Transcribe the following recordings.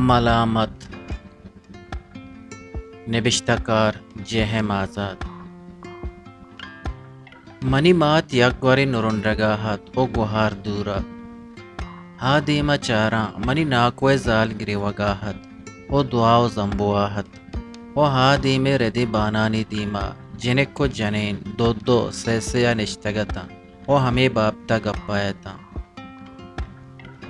ملامت۔ نبشتہ کار J M آزات۔ منی مات یک گورے نرنڈگا ات و گوہار دور ات۔ آ دیما چاراں منی ناکوئے زال گریوگا ات و دعا و زمبوا ات و آ دیمے ردیں بانانی دیما جنک و جنین دو دو سہ سیا نشتگ اتاں و ہمے بابتا گپا اتاں۔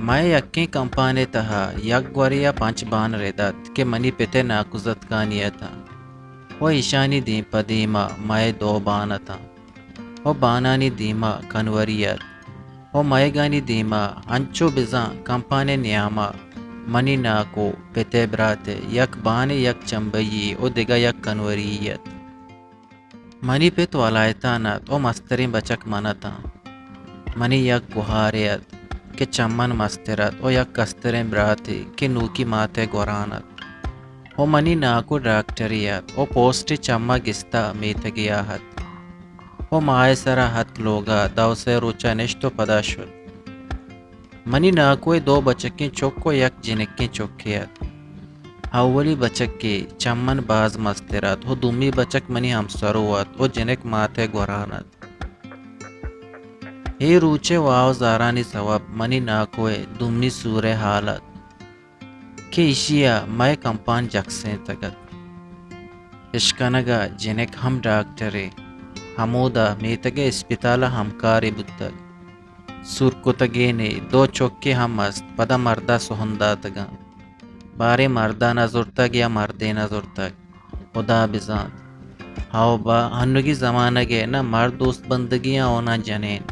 مئے یکیں کمپانے تہا یک گورے ء پنچ بان رد ات کہ منی پت ء ناکوزتکانی اتاں و ایشانی دیم پہ دیما مئے دو بان اتاں و بانانی دیما کنوری ات و مئیگانی دیما انچو بزاں کمپانے نیاما منی ناکو پت ء برات ء یک بانے یک چمبئی و دگہ یک کنوری ات۔ منی پت ولایتان ات و مستریں بچک من اتاں۔ منی یک گوہارے ات کہ چہ من مستر ات و یک کستریں براتے کہ نوکی مات ء گوران ات و منی ناکو ڈاکٹرے ات و پوسٹے چہ ما گستا میتگے ء ات و ماہ ء سرا اتک لوگا دو سئے روچا نشت و پدا شت۔ منی ناکو ء دو بچکیں چک و یک جنکیں چکے ات۔ اولی بچکے چہ من باز مستر ات و دومی بچک منی ہمسرو ات و جنک مات ء گوران ات۔ اے روچ ء واہ و زارانی سوب منی ناکو ء دومی سور ء ہال ات کہ ایشی ء مئے کمپان جکسینتگ ات۔ اشکنگ ء جنک ہم ڈاکٹرے، ہمودا میتگ ء اسپتال ء ہمکارے بوتگ۔ سور کتگینے دو چکے ہم است، پدا مردا سہن داتگاں۔ باریں مردا نہ زرتگ یا مردے نہ زرتگ، خدا بزانت۔ ہاو با، ہنگی زمانگ ء نہ مرد دوست بندگیاں و نہ جنین۔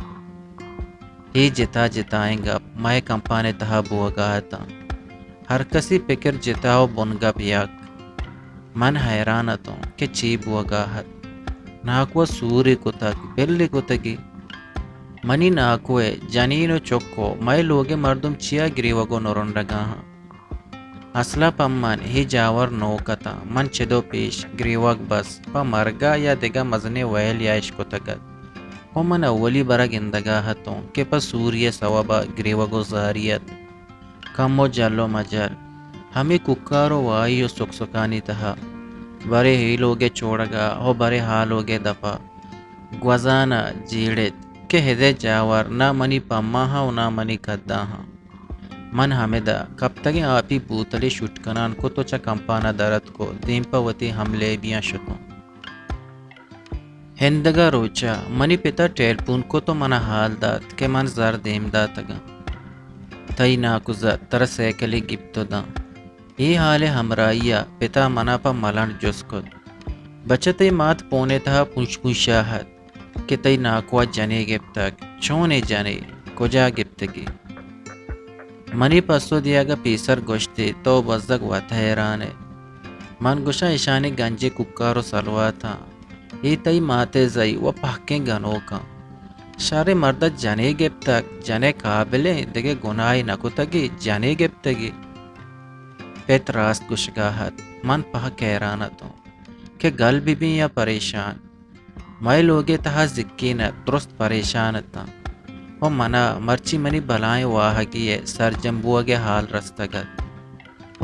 اے جتا جتائیں گپ مئے کمپانے تہا بوگا اتاں۔ ہر کسی پکر جتا و بنگپ یک۔ من حیران اتوں کہ چی بوگا ات۔ ناکو ء سورے کتگ، بلے کتگی۔ منی ناکو ء جنین و چک و مئے لوگ ء مردم چیا گریوگ و نرنڈگا ہاں؟ اصلا پہ من ہی جاور نوک اتاں۔ من چدو پیش گریوگ بس پہ مرگا یا دگہ مزنیں ویل یا اش کتگ ات۔ و من اولی برا گندگا اتوں کہ پہ سوری ء سوبا گریوگ و زاری ات۔ کمو جل و مجل، ہمے کوکار و واہی و سکسکانی تہا، برے ہیلوگے چوڑگا و برے ہالوگے دپا، گوزانا جیڑت کہ ہدے جاور نا منی پماہاں و نا منی کداہاں۔ من ہمدا کپتگیں آپی بوتلے شوٹ کنان کت و چہ کمپانا در اتک و دیم پہ وتی ہملیبیاں شتوں۔ ہندگا روچا منی پتا ٹیلپون کت و منا حال دات کہ من زر دیم داتگاں۔ تئی ناکوزا ترا سیکلے گپت و داں۔ اے حال ء ہمراہیا پتا منا پہ ملنڈ جست کت، بچہ تئی مات پونے تہا پونش پونشا ات کہ تئی ناکوا جنے گپتگ، چونے جنے، کجا گپتگی؟ منی پسو دیگ ء پیسر گوشتی، تو بزگ وت حیران ئے۔ من گوشاں، اشانی گنجیں کوکار و سلواتاں، اے تئی مات ء زئی و پہکیں گنوکاں۔ شریں مرد ء جنے گپتگ، جنے قابلیں، دگہ گناہے نہ کتگی، جنے گپتگی۔ پت راست گوشگا ات، من پہک حیران اتوں کہ گل بہ بیں یا پریشان۔ مئے لوگے تہا زکین ات، درست پریشان اتاں و منا مرچی منی بلائیں واہگی ء سرجم بوگ ء حال رستگ ات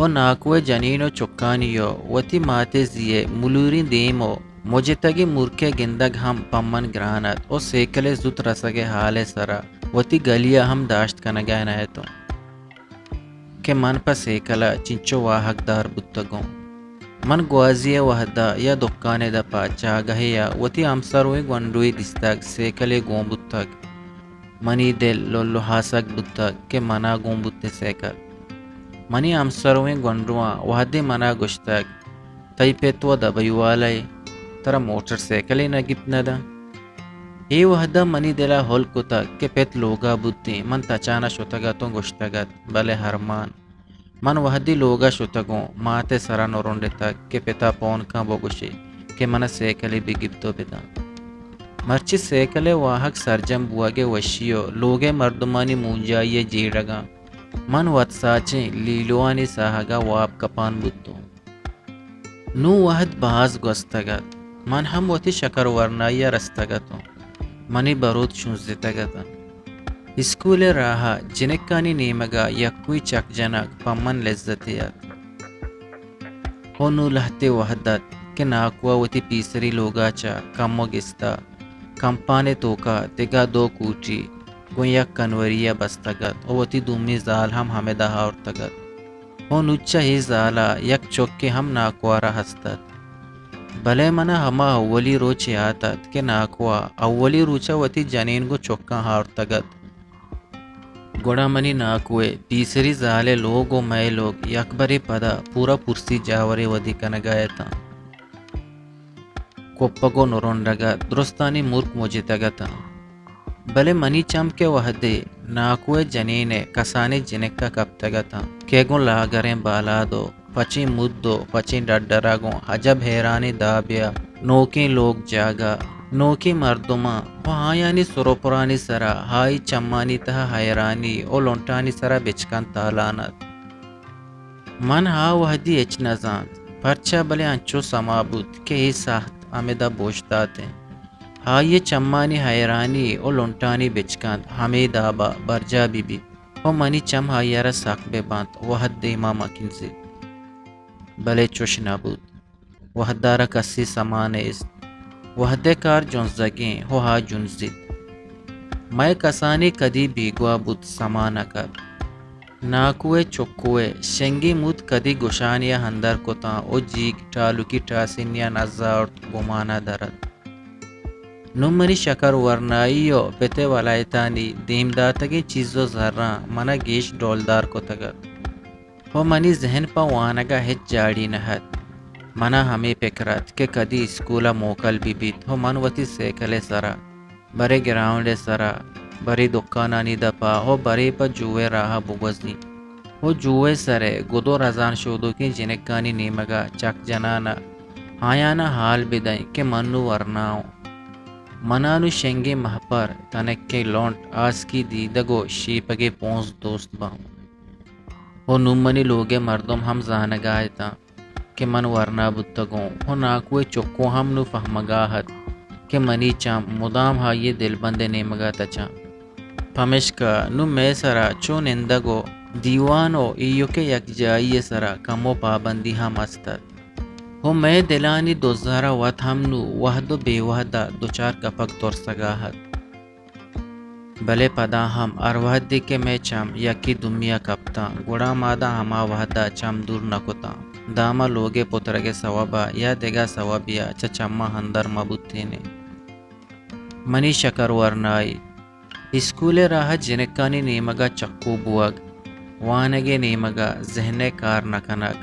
و ناکو ء جنین و چکانی و وتی ماتے زی ء ملوریں دیم و مجتگیں مورکے گندگ ہم پہ من گران ات و سیکل ء زوت رسگ ء حال ء سرا وتی گلی ء ہم داشت کنگ ء نہ اتوں۔ کہ من پہ سیکل ء چنچو واہگ دار بوتگوں۔ من گوازی ء وہد ء یا دکان ء دپ ء چاگہے ء وتی ہمسروئیں گونڈوے دیستگ، سیکلے گون بوتگ۔ منی دل لل و ہاسگ بوتگ کہ منا گون بوتیں سیکل۔ منی ہمسروئیں گونڈواں وہدے منا گوشتگ، تئی پت و دبئی والا ئے، ترا موٹر سیکلے نہ گپت نہ داں؟ اے وہد ء منی دل ء ہل کتگ کہ پت لوگ ء بوتیں، من تچان ء شتگ اتوں گوشتگ ات، بلے ارمان۔ من وہدے لوگ ء شتگوں، مات ء سرا نرنڈتگ کہ پت ء پون کن بگوشے کہ من ء سیکلے بہ گپت و بداں۔ مرچی سیکل ء واہگ سرجم بوگ ء وشی و لوگ ء مردمانی مونجائی ء جیڑگاں من وت ساچیں لیلوانی ساہگ ء واب کپان بوتوں۔ نوں وہد باز گوستگ ات۔ من ہم وتی شکر ورنائی ء رستگ اتوں۔ منی بروت شونزتگ اتنت۔ اسکول ء راہ ء جنکانی نیمگ ء یکوئی چک جنگ پہ من لذتے ات۔ ءُ نوں لہتے وہد ات کہ ناکو ءَ وتی پیسری لوگ ءَ چہ کمو گستا کمپان ءِ توک ءَ دگہ دو کوٹی گوں یک کنوری ءَ بستگ ات ءُ وتی دومی زال ہم ہمدا آورتگ ات ءُ نوں چہ اے زال ءَ یک چکے ہم ناکو ءَ را ہست ات۔ بلے من ءَ ہما اولی روچ یات ات کہ ناکو ءَ اولی روچ ءَ وتی جنین گوں چکاں آورتگ ات۔ گڑا منی ناکو ءِ پیسری زال ءِ لوگ ءُ مئے لوگ یکبرے پدا پورا پرسی جاورے ودی کنگ ءَ اتاں۔ کپگ ءُ نرنڈگ ءَ درستانی مرک مجتگ اتاں۔ بلے منی چم کہ وہدے ناکو ءِ جنین ءِ کسانیں جنک ءَ کپتگ اتاں کہ گوں لاگریں بالاد ءُ پچیں مد ءُ پچیں ڈڈر ءَ گوں عجب حیرانیں دابے ءَ نوکیں لوگ جاگہ، نوکیں مردماں ءُ آیانی سر ءُ پرانی سرا آئی چمانی تہا حیرانی ءُ لنٹانی سرا بچکند تالان ات۔ من آ وہدی ہچ نہ زانت، پرچا بلے انچو سما بوت کہ اے ساہت ہمدا بوشتاتیں۔ آئی ءِ چمانی حیرانی ءُ لنٹانی بچکند ہمے دابا برجاہ بہ بیت ءُ منی چم آئی ءَ را سک بہ بنت، وہد دیما مہ کنزیت۔ بلے چش نہ بوت۔ وہد ءَ را کسی سما نیست۔ وہد ءِ کار جنزگیں ءُ آ جنزیت۔ مئے کسانی کدی بیگواہ بوت سما نہ کت۔ ناکو ءِ چکو ءِ شنگیں مود کدی گشانی ءَ اندر کتاں ءُ جیگ ٹالکی ٹاسنی ءَ نز آورت گمان ءَ در ات۔ نوں منی شکر ورنائی ءُ پت ءِ ولایتانی دیم داتگیں چیز ءُ زراں من ءَ گیش ڈولدار کتگ ات ءُ منی ذہن پہ وانگ ءَ ہچ جاڑی نہ ات۔ من ءَ ہمے پکر ات کہ کدی اسکول ءَ موکل بہ بیت ءُ من وتی سیکل ءِ سرا برے گراؤنڈ ءِ سرا، برے دکانانی دپ ءَ ءُ برے پہ جو ءِ راہ ءَ بگوزیں ءُ جو ءِ سر ءِ گد ءُ رزان شودوکیں جنکانی نیمگ ءَ چک جنان ءَ آیان ءَ ہال بدئیں کہ من نوں ورنا اوں۔ من ءَ نوں شنگیں مہپر، تنکیں لنٹ، آسکی دیدگ ءُ شیپگے پونز دوست باں۔ ءُ نوں منی لوگ ءِ مردم ہم زانگ ءَ اتاں کہ من ورنا بوتگوں ءُ ناکو ءِ چکو ہم نوں فہمگ ءَ ات کہ منی چم مدام آئی ءِ دلبند ءِ نیمگ ءَ تچاں۔ پمیشکا نوں مئے سرا چو نندگ ءُ دیوان ءُ ایوک ءِ یکجائی ءِ سرا کمو پابندی ہم است ات ءُ مئے دلانی دزار ءَ وت ہم نوں وہد ءُ بے وہد ءَ دچار کپگ ترسگ ءَ ات۔ بلے پدا ہم ہر وہدے کہ مئے چم یکے دومی ءَ کپتاں، گڑا ما داں ہما وہد ءَ چم دور نہ کتاں، داں ما لوگ ءِ پترگ ءِ سوب ءَ یا دگہ سوبے ءَ چہ چماں اندر مہ بوتینیں۔ منی شکر ورنائی، اسکول ءِ راہ ءَ جنکانی نیمگ ءَ چکو بوگ، وانگ ءِ نیمگ ءَ ذہن ءِ کار نہ کنگ،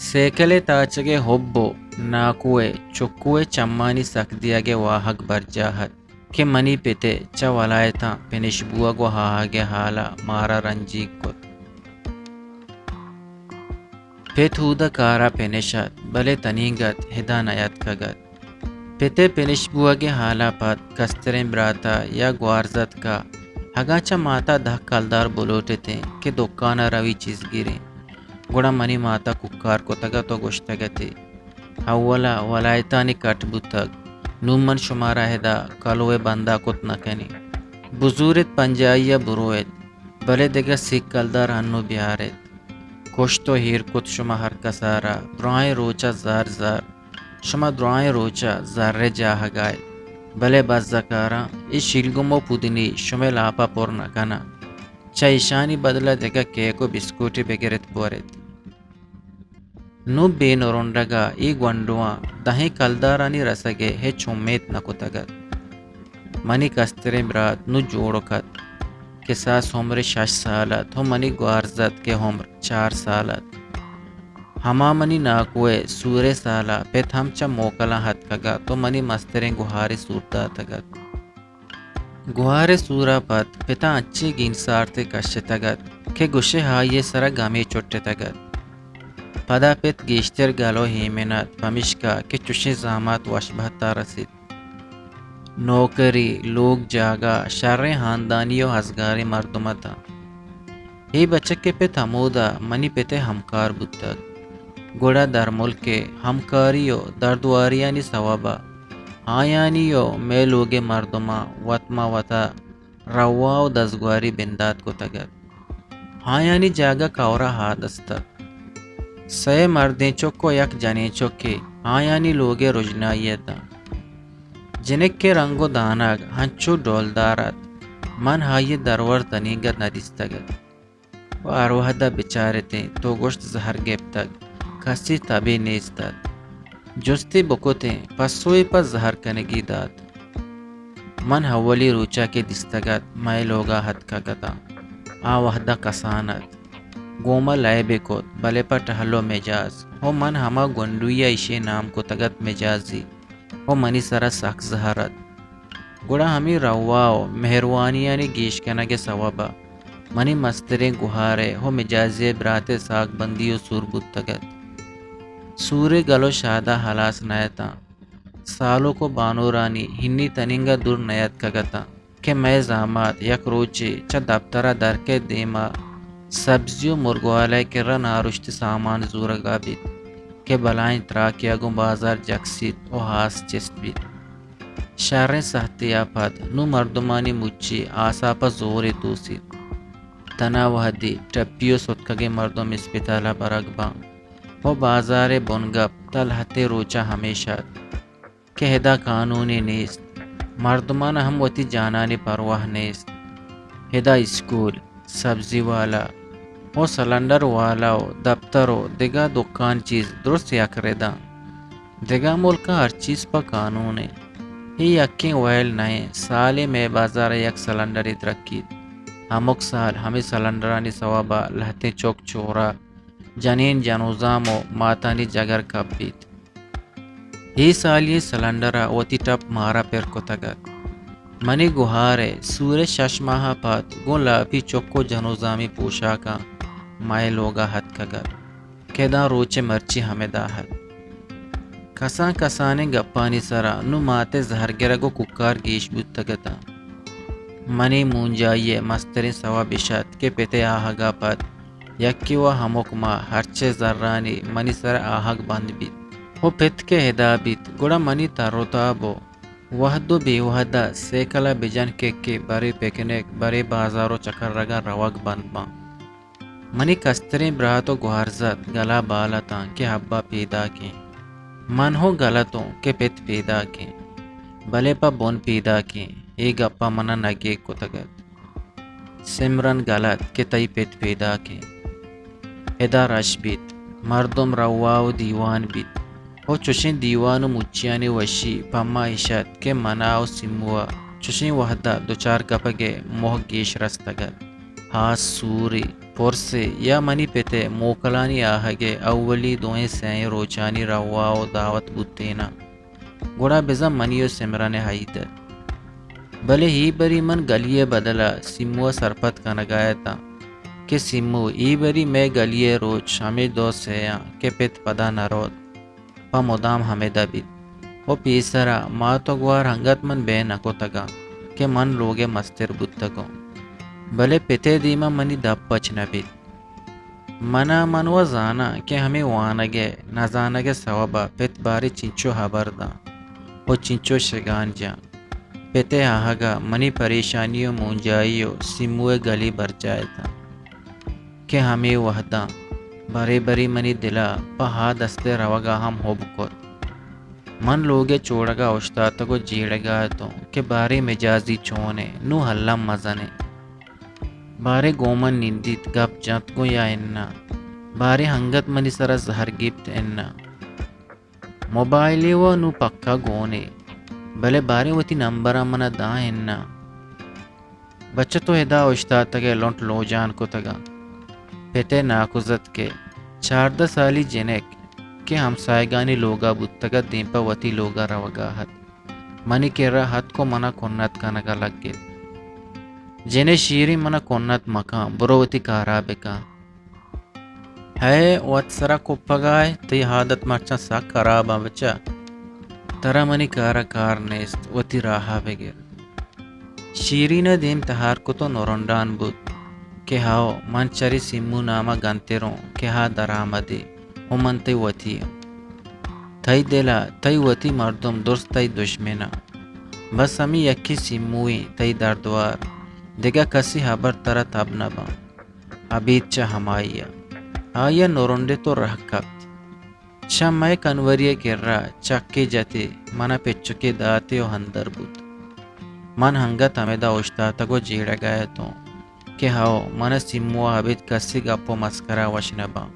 سیکل ءِ تاچگ ءِ ہب ءُ ناکو ءِ چکو ءِ چمانی سک دیگ ءِ واہگ برجاہ ات کہ منی پت ءِ چہ ولایتاں پنش بوگ ءُ آہگ ءِ ہال ءَ مارا رنجیگ کت۔ پت اود ءَ کار ءَ پنش ات، بلے تنیگت ادا نیاتکگ ات۔ پت ءِ پنش بوگ ءِ ہال ءَ پد کستریں برات ءَ یا گوارزتک ءَ اگاں چہ مات ءَ دہ کلدار بلوٹ اتیں کہ دکان ءَ روی چیز گریں، گڑا منی مات ءَ کوکار کتگ ات ءُ گوشتگ اتی، اول ءَ ولایتانی کٹ بوتگ، نوں من شمارا ادا کلو ءِ بند ءَ کت نہ کنیں۔ بزور ات پنجاہی ءَ برو ات، بلے دگہ سی کلدار انوں بیار ات۔ کشت ءُ ایر کت شما ہر کس ءَ را، درائیں روچ ءَ زر زر، شما درائیں روچ ءَ زر ءِ جاہگ ءَ ات، بلے بزکاراں اے شیلگم ءُ پودنی شمئے لاپ ءَ پر نہ کناں۔ چہ ایشانی بدل ءَ دگہ کیک ءُ بسکوٹے بگر ات بور ات۔ نوں بے نرنڈگ ءَ اے گونڈواں دہیں کلدارانی رسگ ءِ ہچ امیت نہ کتگ ات۔ منی کستریں برات نوں جوڑک ات۔ کساس عمر شش سال ات ءُ منی گوارزتک ءِ عمر چار سال ات۔ ہما منی ناکو ءِ سور ءِ سال ءَ پت ہم چہ موکلاں اتکگ ات ءُ منی مستریں گہارے سور داتگ ات۔ گوہار ءِ سور ءَ پد پت ءَ انچیں گینسارتے کشتگ ات کہ گوشئے آئی ءِ سر ءَ گمے چٹتگ ات۔ پدا پت گیشتر گل ءُ ایمن ات، پمیشکا کہ چشیں زامات وش بہت ءَ رسیت۔ نوکری، لوگ جاگہ، شریں ہاندانی ءُ ازگاریں مردم اتاں۔ اے بچک ءِ پت ہمودا منی پت ءِ ہمکار بوتگ۔ گڑا درملک ءِ ہمکاری ءُ دردواریانی سوب ءَ آیانی ءُ مئے لوگ ءِ مردماں وت ماں وت ءَ روا ءُ دزگواری بندات کتگ ات۔ آیانی جاگہ کئور ءَ ہاد است ات۔ سئے مردیں چک ءُ یک جنیں چکے آیانی لوگ ءِ رژنائی ءَ داں۔ جنک ءِ رنگ ءُ دانگ انچو ڈولدار اَت، من آئی ءِ درور تنیگہ نہ دیستگ اَت۔ ءُ ہر وہد ءَ بچارتیں تو گوشت زہر گپتگ، کسی تبے نیست اَت۔ جستے بکتیں، پسوے پہ زہر کنگی دات۔ من اولی روچ ءَ کہ دیستگ اَت، مئے لوگ ءَ اتکگ اَتاں۔ آ وہد ءَ کسان اَت۔ گوں ما لیبے کت، بلے پہ ٹہل ءُ مجاز ءُ من ہما گونڈوی ءَ ایشی ءِ نام کتگ اَت مجازی ءُ منی سر ءَ سک زہر اَت۔ گڑا ہمے روا ءُ مہروانیانی گیش کنگ ءِ سوب ءَ منی مستریں گہار ءِ ءُ مجازی ءِ برات ءِ ساک بندی ءُ سور بوتگ اَت۔ سور ءِ گل ءُ شاد ءَ ہلاس نہ اَتاں۔ سالوک ءُ بانورانی ہنی تنینگ ءَ دور نیاتکگ اَتاں کہ مئے زامات یک روچے چہ دپتر ءَ در کئیت، دیم ءَ سبزی ءُ مرگوال ءِ کرا نارشتی سامان زورگ ءَ بیت کہ بلاہیں تراکے ءَ گوں بازار جکسیت ءُ ہاس چست بیت۔ شریں سہتے ءَ پد نوں مردمانی مچی آساپ ءَ زورے توسیت۔ تنا وہدے ٹپی ءُ ستکگیں مردم اسپتال ءَ برگ باں ءُ بازار ءِ بنگپ تاں لہتیں روچ ءَ ہمیش اَت کہ ادا قانونے نیست، مردمان ءَ ہم وتی جانانی پرواہ نیست۔ ادا اسکول، سبزی والا ءُ سلنڈر والا ءُ دپتر ءُ دگہ دکان چیز درست یک رداں۔ دگہ ملکاں ہر چیز پہ قانون اِنت۔ اے یکیں ویل نہ اِنت، سالے مئے بازار ءَ یک سلنڈرے درکیت۔ ہمک سال ہمے سلنڈرانی سوب ءَ لہتیں چک چورا، جنین جنوزام ءُ ماتانی جگر کپ بیت۔ اے سالی سلنڈر ءَ وتی ٹپ مارا پر کتگ اَت۔ منی گہار ءِ سور ءِ شش ماہ ءَ پد گوں لاپی چک ءُ جنوزامی پوشاکاں مئے لوگ ءَ اتکگ اَت کہ داں روچ ءِ مرچی ہمدا اَت۔ کسان کسانیں گپانی سرا نوں مات ءِ زہرگرگ ءُ کوکار گیش بوتگ اَتاں۔ منی مونجائی ءِ مستریں سوب اِش اَت کہ پت ءِ آہگ ءَ پد یکے ءُ ہمک ماہ ہرچ ءِ زرانی منی سر ءَ آہگ بند بیت ءُ پت کہ ادا بیت، گڑا منی تر ءُ تاب ءُ وہد ءُ بے وہد ءَ سیکل ءَ بجن کہ کہ برے پکنک، برے بازار ءُ چکرگاں روگ بند باں۔ منی کستریں برات ءُ گوہرزات گل ءَ بال اَتاں کہ ابا پیداک اِنت۔ من ہوں گل اَتوں کہ پت پیداک اِنت، بلے پہ بن پیداک اِنت، اے گپ ءَ من ءَ نگیگ کتگ اَت۔ سمرن گل اَت کہ تئی پت پیداک اِنت۔ ادا رش بیت، مردم روا ءُ دیوان بیت ءُ چشیں دیوان ءُ مچیانی وشی پہ ما اِش اَت کہ من ءَ ءُ سیمو ءَ چشیں وہد ءَ دچار کپگ ءِ موہ گیش رستگ اَت۔ ہاس سورے، پرسے یا منی پت ءِ موکلانی آہگ ءِ اولی دوئیں سئیں روچانی روا ءُ دعوت بوتیناں۔ گڑا بزاں منی ءُ سمرن ءِ ہئید اَت۔ بلے اے بری من گلی ءِ بدل ءَ سیمو ءَ سرپد کنگ ءَ اَتاں کہ سیمو، اے بری مئے گلی ءِ روچ ہمے دو سئے آں کہ پت پدا نہ روت، پہ مدام ہمدا بیت ءُ پیسر ءَ مات ءُ گوار انگت من بے نہ کتگ اَنت کہ من لوگ ءِ مستر بوتگ اوں، بلے پت ءِ دیم ءَ منی دپ پچ نہ بیت۔ من ءَ من وَ زاناں کہ ہمے وانگ ءِ نزانگ ءِ سوب ءَ پت باریں چنچو ہبر داں ءُ چنچو شگان جاں۔ پت ءِ آہگ ءَ منی پریشانی ءُ مونجائی ءُ سیمو ءِ گلی برجاہ اتاں کہ ہمے وہداں برے برے منی دل ءَ پہ آ دست ءِ روگ ءَ ہم ہب کت۔ من لوگ ءِ چوڑگ ءَ اوشتاتگ ءُ جیڑگ ءَ اتوں کہ باریں مجازی چون اِنت، نوں الم مزن اِنت۔ باریں گوں من نندیت، گپ جنت گوں یا اناں؟ باریں انگت منی سر ءَ زہر گیپت اناں؟ موبائلے وَ نوں پکا گون اِنت، بلے باریں وتی نمبراں من ءَ داں اناں؟ بچہ تو ادا اوشتاتگ ئے، لنٹ لوجان کتگ اَنت۔ پت ءِ ناکوزتک ءِ چاردہ سالی جنک کہ ہمساہگانی لوگ ءَ بوتگ اَت، دیم پہ وتی لوگ ءَ روگ ءَ اَت۔ منی کرا اتک ءُ من ءَ کنت کنگ ءَ لگت۔ جن ءِ شیریں، من ءَ کنت مکن، برو وتی کار ءَ بکن۔ ہئے، وت سر ءَ کپگ ءَ ئے، تئی عادت مرچاں سک ہراب اَنت بچہ۔ ترا منی کار ءَ کار نیست، وتی راہ ءَ بگر۔ شیرین ءَ دیم تہار کت ءُ نرنڈان بوت کہ ہئو، من چرے سیمو نام ءَ گنتر اوں کہ آ درآمدے ءُ من تئی وتی آں۔ تئی دل ءَ تئی وتی مردم درست تئی دژمن اَنت۔ بس ہمے یکیں سیمو اِنت تئی دردوار، دگہ کسی ہبر ترا تب نہ باں۔ ابید چہ ہمائی ءَ۔ آئی ءَ نرنڈت ءُ رہ کپت۔ چہ مئے کنوری ءِ کرا چکے جت ئے، من ءَ پچکے دات ئے ءُ اندر بوت۔ من انگت ہمدا اوشتاتگ ءُ جیڑگ ءَ اتوں کہ ہئو، من ءَ سیمو ءَ ابید کسی گپ ءُ مسکرا وش نہ باں۔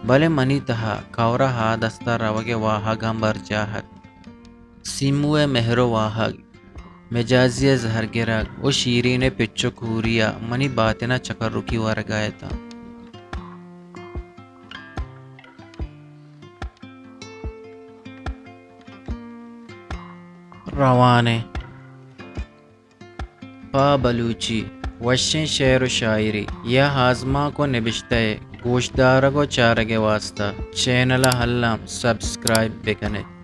بلے منی تہا کئور ءَ آ دست ءَ روگ ءِ واہگ ہم برجاہ ات۔ سیمو ءِ مہر ءُ واہگ، مجازی ءِ زہرگرگ ءُ شیرین ءِ پچک ہوری ءَ منی باتن ءَ چکرکی ورگ ءَ اتاں۔ روان ایں۔ پہ بلوچی وشیں شعر ءُ شاعری یا آزمانک ءُ نبشتہ ءِ گوشدارگ ءُ چارگ ءِ واستہ چینل ءَ الم سبسکرائب بہ کن ات۔